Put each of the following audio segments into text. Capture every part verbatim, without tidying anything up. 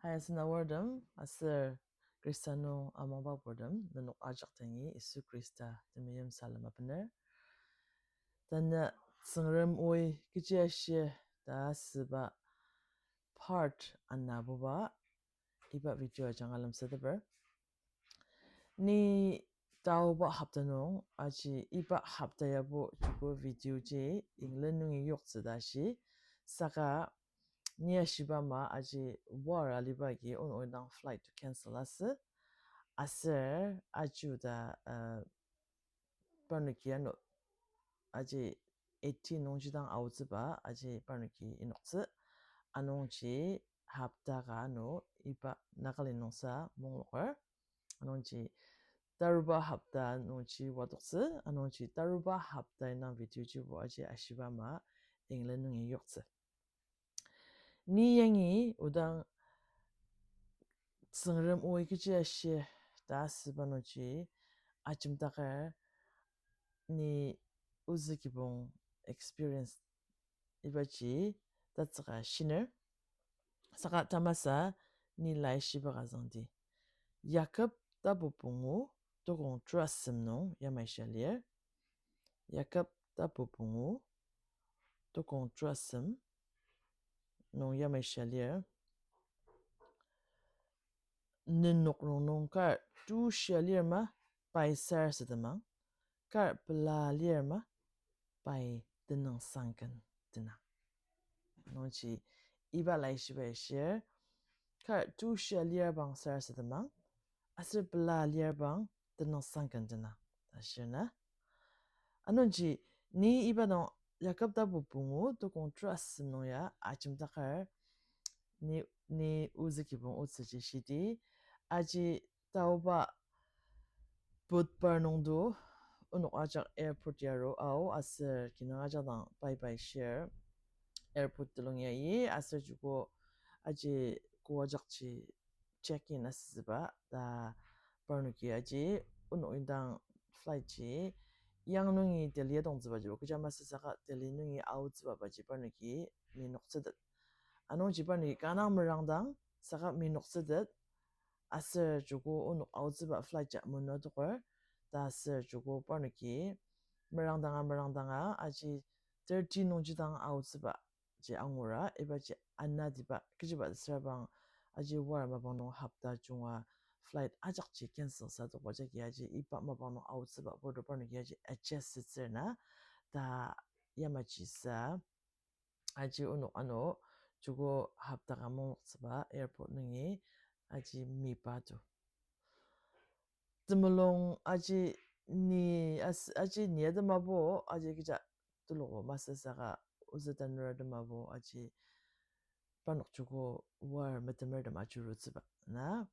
Hai asen aortem aser Khrista nung amangba purtem, nenok ajak dangi Yisu Khrista temeim salem abener. Tanü Tsüngrem oi kechi ashi ta asüba part anabuba iba video ajanga lemsateper. Ni taoba hopta nung, aji iba hopta yabo joko video ji England nungi yoktsü ta shi, saka ni ashiba ama aji war aliba agi onok indang flight to cancel asü, aser aju ta, uh, parnoki ano aji eighteen nungji dang aotsüba aji parnoki inoktsü. Anungji hopta ka ano iba Nagaland nungsa mungloker. Anungji taruba hopta nungji wadoktsü, anungji taruba hopta indang video jibo aji ashiba ama England nungi yoktsü. Ni yangi odang Tsüngrem oi kechi ashi ta asüba nungji ajemdaker ni ozü kibong experience ibaji tatsüka shiner. Saka tamasa ni laishiba ka züngdi. Yakob tapu pungu tokong terasem nung yamai shia lir. Yakob tapu pungu tokong terasem nung yamai shia lir. Nenok rongnung kar tu shia lir ma, pai sarasademang, kar pela lir ma, pai tenüngsangken dena. Nungji iba laishiba ashir, kar tu shia lir bang sarasademang, aser pela lir bang tenüngsangken dena ta shir na. Anungji ni iba nung Yakob tapu pungu tokong terasem nung ya ajemdaker ni, ni ozü kibong otsüji shidi, aji taoba budbar nungdo onok ajak airport yaro ao aser kinung ajak dang bye bye shir airport telung yayi aser joko aji ko ajakji check in asütsüba ta parnoki aji onok indang flight ji yang nungi Delhi adongtsüba jibo kecha masü saka Delhi nungi aotsüba baji parnoki minoktsütet. Anungji parnoki kanga merangdang saka minoktsütet. Aser joko onok aotsüba flight ja menotoker ta aser joko parnoki merangdanga merangdanga aji thirty nungji dang aotsüba ji angura, ibaji anatiba kechiba süra bang aji war mapang nung hopta junga flight ajakji cancel sa tokba jagi aji iba mapang nung aotsüba purto parnoki aji adjust sütsür na ta yamaji sa aji onok ano joko hopta ka mungtsüba airport nungi aji mipa to. Temulung aji ni as-, aji ni atemabo aji kecha telogo masü saka ozü tanur atemabo aji parnok joko war metemertem ajurutsüba na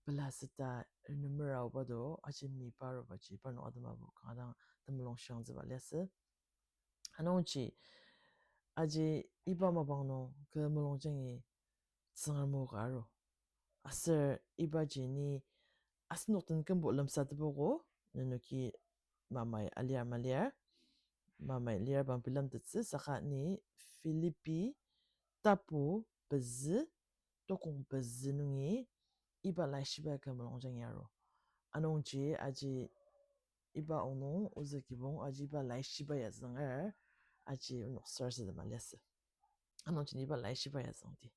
pela süta renemer aoba do aji mipa arubaji parnok atemabo kanga dang temulung shangtsüba liasü. Anungji aji iba mapang nung kü mulungjangi Tsüngrem o ka aru. Aser ibaji ni asenok den kümbo lemsatepoko, nenoki mamai aliar maliar, mamai liar bang bilemtettsü saka ni Philippi tapu pezü, tokong pezü nungi iba laishiba kü mulungjangi aru. Anungji aji iba ongnung ozü kibong aji iba laishiba ya zünger aji onok sarasadema liasü. Anungji ni iba laishiba ya züngdi.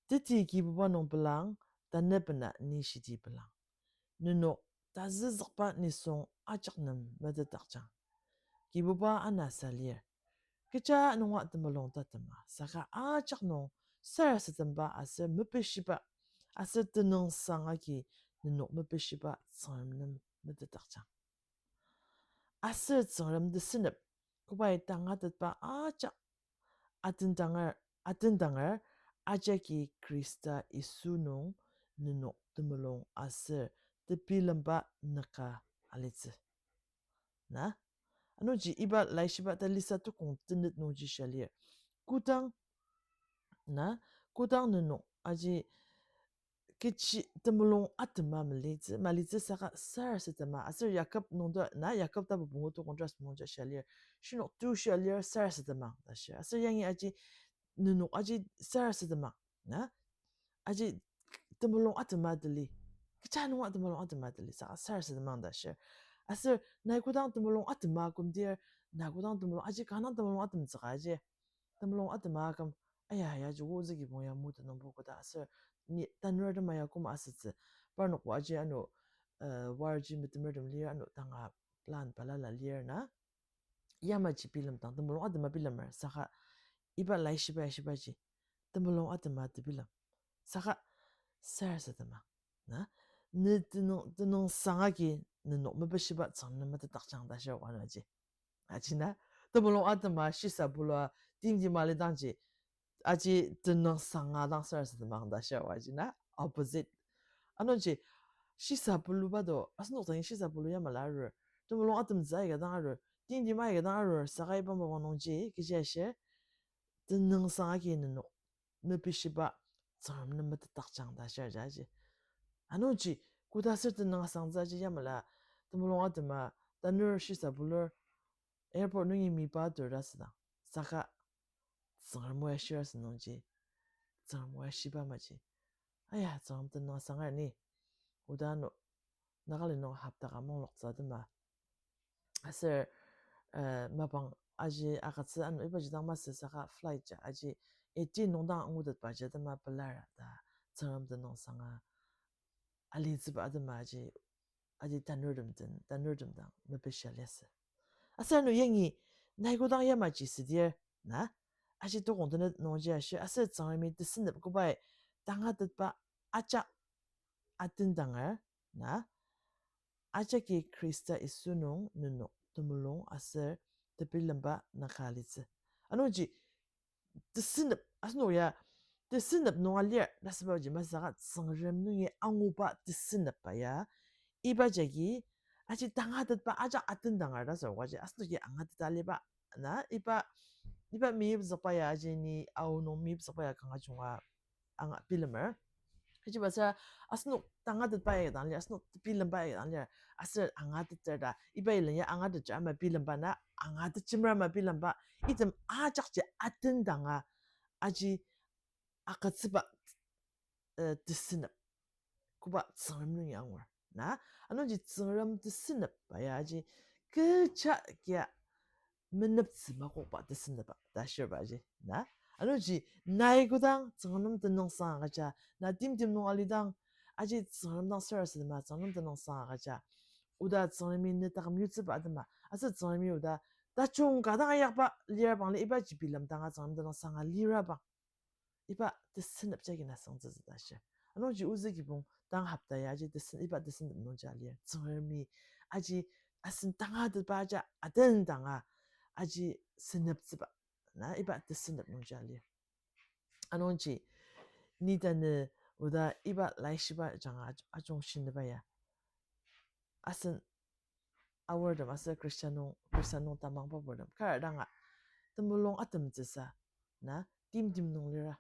Teti Kibuba nung pelang, tanü bena ni shidi pelang. Nenok tazüzükba nisung ajak nem metetdakjang. Kibuba anasa lir. Kecha nunga temulung tatema, saka ajak nung sarasademba aser mepeshiba, aser tenüngsang agi nenok mepeshiba Tsüngrem nem metetdakjang. Aser Tsüngrem tesünep, kobai tangatetba ajak atendanger, atendanger, ajaki Khrista Yisu nung nenok temulung aser tebilemba nüka alitsü. Na? Anungji iba laishiba talisa tokong tenet nungji shia lir. Kodang, na? Kodang nenok aji kechi temulung atema malitsü, malitsü saka sarasadema, aser Yakob nungdo, na, Yakob tapu pungu tokong terasem nungji shia lir. Shinok tu shia lir sarasadema ta shir. Aser yangi aji nenok aji sarasadema, na? Aji temulung atema teli. Kecha nunga temulung atema teli, saka sarasademang ta shir. Aser nai kodang temulung atema kümdir, nai kodang temulung aji kanga temulung atemtsüka aji. Temulung atema aküm, aya, ya ji ozü kibong ya mu tenüngbo koda aser, ni tanur atema ya koma asütsü. Parnokbo aji ano, uh, war ji metemertem lir ano tanga lan balala lir na. Yamaji bilemdang, temulung atema bilemer, saka iba laishiba ya shibaji, temulung atema tebilem. Saka sarasadema, na, ne tenüng, tenüngsang agi nenok mepeshiba Tsüngrem nem metetdakjang ta shir wanaji. Aji na, temulung atema shisa bulua timtima lidangji, aji tenüngsanga dang sarasademang ta shir wa aji na, opposite. Anungji, shisa buluba do, asenok dangi shisa bulu yamala arur. Temulung atemtsü aika dang arur. Timtima aika dang arur, saka iba mapang nungji, kechi ashir, tenüngsang agi nenok mepeshiba Tsüngrem nem metetdakjang ta shir jaji. Anungji, koda aser tenüngsangtsü aji yamala, temulung atema, tanur shisa bulur, airport nungi miba tur ta südang. Saka, Tsüngrem o ya shir asü nungji, Tsüngrem o ya shiba maji. Aya, Tsüngrem tenüngsang ar ni. Oda ano, Nagaland nung hopta ka mungloktsü atema. Aser, eh, mapang aji agütsü ano ibaji dang masü saka flight ja aji eighteen nung dang angutetba ji atema pelar ta Tsüngrem tenüngsanga alitsüba atema aji, aji tanurtem den, tanurtem dang mepeshi liasü. Aser ano yangi nai kodang yamaji südir, na, aji tokong tenet nungji ashi, aser Tsüngremi tesünep kobai tangatetba ajak atendanger, na, ajaki Khrista Yisu nung nenok temulung aser tebilemba naka alitsü. Anungji tesünep, asenok ya tesünep nung alir, ta sübaji masaka Tsüngrem nungi anguba tesünepba ya, iba jagi, aji tangatetba ajak atendanger ta sübaji, asenoki angateta aliba, na, iba, iba meyipzükba ya, aji ni aonung meyipzükba ya kanga junga anga bilemer. Kechiba sür asenok tangatetba ya dang lir, asenok tebilemba ya dang lir, aser angateter ta, iba ilen ya angateter ama bilemba na, angatetjimer ama bilemba, item ajakji atendanga, aji agütsüba, eh, tesünep. Koba Tsüngrem nungi angur. Na, anungji Tsüngrem tesünepba ya aji kecha kia meneptsü makokba tesünepba ta shirba ji. Na, anungji nai kodang Tsüngrem nem tenüngsang agüja, na timtem nung alidang, aji Tsüngrem dang sarasadema Tsüngrem nem tenüngsang agüja, oda Tsüngremi ne taküm yutsüba atema, aser Tsüngremi oda tajung ka dang ayakba lirabang li ibaji bilemdanga Tsüngrem tenüngsanga lirabang. Iba tesünep jagi na süngtsütsü ta shir. Anungji ozü kibong tang hopta ya aji tesün, iba tesünep nungji alir. Tsüngremi aji asen tangatetba aja atendanga aji seneptsüba. Na iba tesünep nungji alir. Anungji ni tanü oda iba laishiba janga aj-, ajung shineba ya. Asen aortem aser Christian nung, Christian nung tamangba aortem kar danga temulung atemtsüsa, na, timtem nung lira.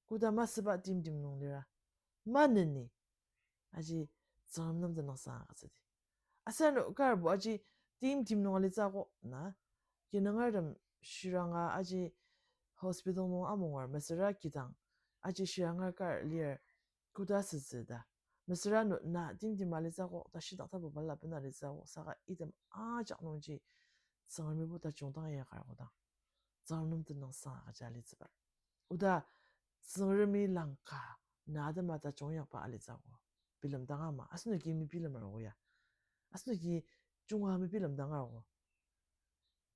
Koda masüba timtem nung lira. Maneni, aji Tsüngrem nem tenüngsang agütsüdi. Aser ano karbo aji timtem nung alitsü akok, na, kinungertem shiranga aji hospital nung amungar mesüra kidang, aji shiranga kar lir, koda sütsü ta. Mesüra ano na timtem alitsü akok, ta shidak tapu balala bena alitsü akok, saka item ajak nungji Tsüngremibo tajung dang ayakar kodang Tsüngrem nem tenüngsang agüja alitsüba. Oda Tsüngremi langka na atema tajung inyakba alitsü akok. Bilemdang ama, asenoki mebilemer o ya. Asenoki junga mebilemdang arogo.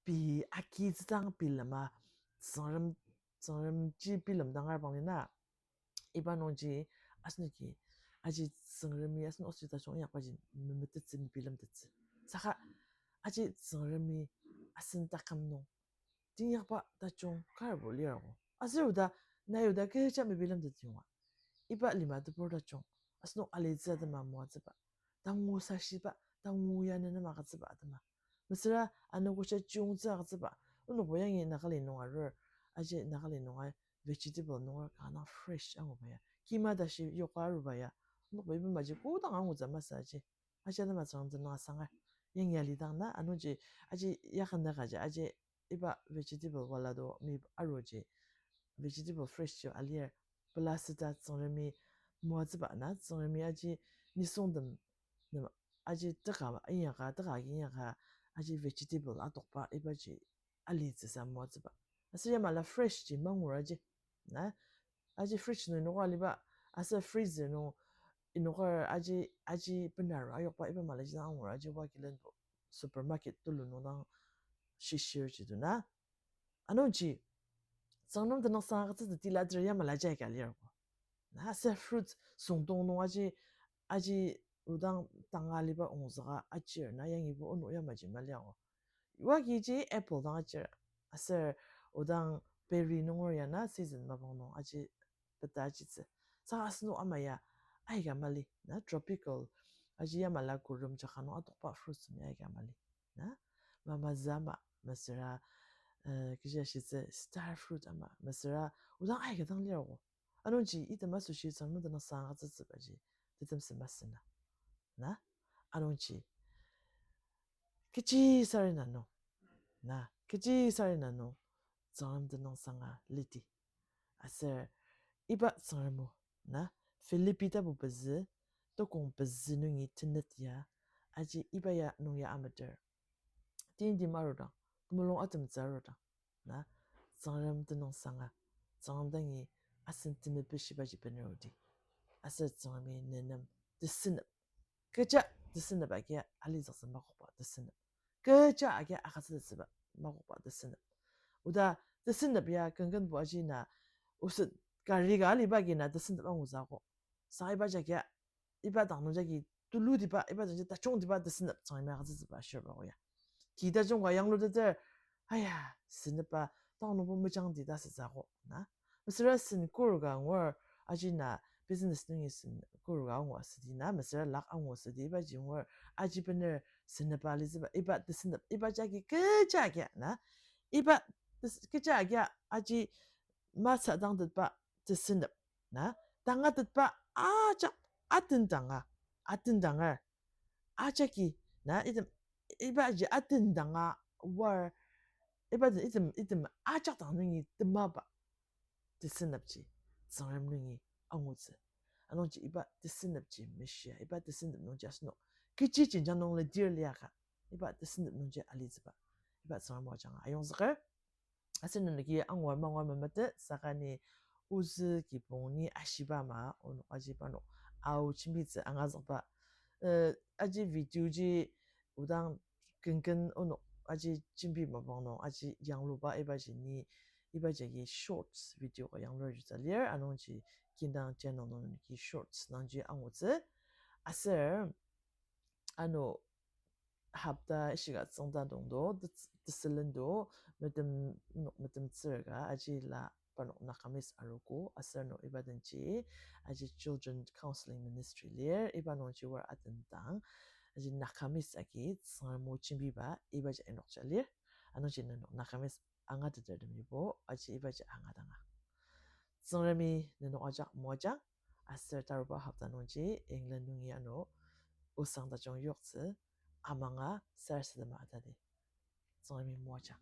Pei agitsüdang bilema, Tsüngrem, Tsüngremji bilemdang arabang li na. Iba nungji asenoki aji Tsüngremi asen osi tajung inyakbaji memetettsü, mebilemtettsü. Saka aji Tsüngremi asen taküm nung teinyakba tajung karbo lirgo. Aser oda, nai oda kecha mebilemtettsü yonga. Iba lima tebur tajung asenok alitsü atema moatsüba, tangu sashiba, tangu ya nenema agütsüba atema. Mesüra anogocha chiyungtsü agütsüba. Onokbo yangi Nagaland nung arur, aji Nagaland nunga vegetable nunger kanga fresh anguba ya, kima tashi yoka aruba ya. Onokbo iba maji kodang angutsü masü aji. Aji atema Tsüngrem tenüngsanga yangi alidang na, anungji aji yakanda kaji aji iba vegetable wala do mi aruji vegetable fresh ji alir, pela süta Tsüngremi moatsüba na, Tsüngremi aji nisungtem nem aji teka inyaka, teka agi inyaka, aji vegetable atokba ibaji alitsüsa moatsüba. Aser yamala fresh ji mangur aji. Na, aji fridge nung inoka aliba, aser freezer nung inoka aji, aji benaru ayokba iba mala ji dang angur aji wa kilenbo supermarket tulu nung dang shishir ji duna. Anungji, Tsüngrem tenüngsang agütsütsü tila ter yamala jai ka lirgo. Na, aser fruit süngdong nung aji, aji odang tanga aliba ongzüka ajir na yangibo onok yamaji maliago. Wa kiji apple dang ajir, aser odang berry nunger ya na season mapang nung aji peta ajitsü. Saka asenok ama ya aika mali, na tropical, aji yamala kurum jaka nung atokba fruits mi aika mali. Na, mamazü ama, mesüra, eh, kechi ashitsü star fruit ama, mesüra, odang aika dang lirgo. Anungji item asoshi Tsüngrem tenüngsang agütsütsübaji, tetemsü masü na. Na, anungji, kechi sarena nung, na, kechi sarena nung, Tsüngrem tenüngsanga liti. Aser iba Tsüngrem o, na, Philippi tapu pezü, tokong pezü nungi tenet ya, aji iba ya nung ya ameter. Tenti marudang, temulung atemtsü arudang, na, Tsüngrem tenüngsanga, Tsüngrem dangi asen temepishibaji bener odi. Aser Tsüngremi nenem tesünep, kecha tesünep agi alizüktsü makokba tesünep, kecha agi agütsütsüba makokba tesünep. Oda tesünep ya kenkenbo aji na, oset kari ka aliba agi na tesünep angutsü akok. Saka iba jagi, iba dang nung jagi tulutiba, iba dang ji tajungtiba tesünep Tsüngremi agütsütsüba ashirba ko ya. Ki tajung ka yangluteter, aya, sünepa, dang nungbo mejangti ta sütsü akok na. Mesüra sen kur ka angur, aji na business nungi sen kur ka angur südi na, mesüra lak angur südi, ibaji angur, aji bener sünepa alitsüba, iba tesünep, iba jagi kecha agi na, iba tes-, kecha agi aji masadangtetba tesünep, na, tangatetba ajak atendanga, atendanger, ajaki, na, item, ibaji atendanga war, iba item, item ajak dang nungi temaba tesünepji Tsüngrem nungi angutsü. Anungji iba tesünepji meshia, iba tesünep nungji asenok kechi jenjang nung ledir liaka, iba tesünep nungji alitsüba, iba Tsüngrem o ajanga ayongzüker. Aser nenoki angur mangur memetet, saka ni ozü kibong ni ashiba ama, onok aji parnok ao jembitsü angazükba. Eh, aji video ji odang kenken onok aji jembi mapang nung aji yangluba ibaji ni, ibaji agi shorts video ka yanglur yutsü lir, anungji kidang channel nung nenoki shorts nungji angutsü. Aser ano hopta ishika tsüngda dongdo, tes-, tesülen do, metem, nok metemtsür ka, aji la parnok Nagamese arogo, aser no iba denji, aji Children Counseling Ministry lir, iba nungji war atendang, aji Nagamese agi Tsüngrem o jembiba, ibaji inokja lir, anungji nenok Nagamese angatetertemibo, aji ibaji angadanga. Tsüngremi nenok ajak moajang, aser taruba hopta nungji England nungi ano osang tajung yoktsü, amanga sarasadema atadi. Tsüngremi moajang.